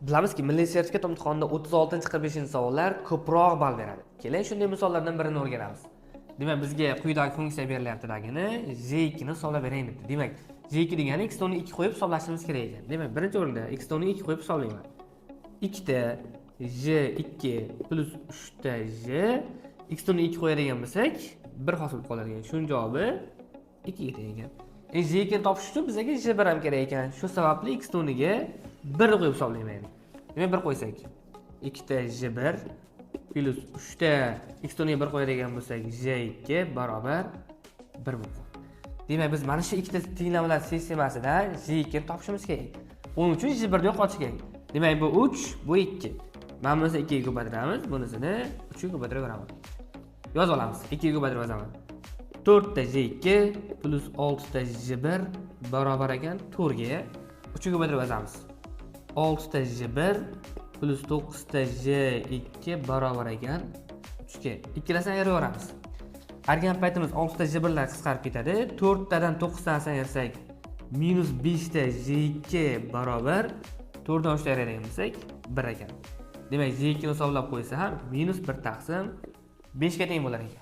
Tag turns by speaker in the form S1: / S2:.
S1: Bilamizki, milliy sertifikat imtihonida 36-45-savollar ko'proq ball beradi. Keling, shunday misollardan birini o'rganamiz. Demak, bizga quyidagi funksiya berilyaptidagini j2 ni hisoblab bering debdi. Demak, j2 degani x o'rniga 2 qo'yib hisoblashimiz kerak ekan. Demak, birinchi o'rinda x o'rniga 2 qo'yib hisoblayman. 2 ta j2 plus 3 ta j, x o'rniga 2 qo'yadigan bo'lsak, 1 hosil bo'lib qoladi ekan. Shuning javobi 2 ga teng ekan. Endi j2 ni topish uchun bizga j1 ham kerak ekan. Shu sababli x o'rniga 1 qo'yib hisoblayman. Demak, 1 qo'ysak, 2 ta j1 plus 3 ta x o'rniga 1 qo'yadigan bo'lsak, j2 barobar 1 bo'lib qoladi. Demak, biz mana shu ikkita tenglamalar sistemasidan j2 ni topishimiz kerak. Buning uchun j1 ni yo'qotish kerak. Demak, bu 3, bu 2. Mana bunisi 2 ga ko'paytiramiz, bunisini 3 ga ko'paytiraveramiz. Yozib olamiz. 2 ga ko'paytirib yozaman. 4 ta j2 plus 6 ta j1 barobar ekan 4 ga. 3 ga ko'paytirib yozamiz. 6 ta j1 plus 9 ta j2 barobar ekan 3 ga. Ikkalasini ayiraveramiz. Ayirgan paytimiz 6 ta j1 lar qisqarib ketadi. 4 tadan 9 tasini ayirsak, minus 5 ta j2 barobar 4 dan 3 ta ayiradigan bo'lsak, 1 ekan. Demak, j2 ni hisoblab qo'ysa ham minus 1 taqsim 5 ga teng bo'lar ekan.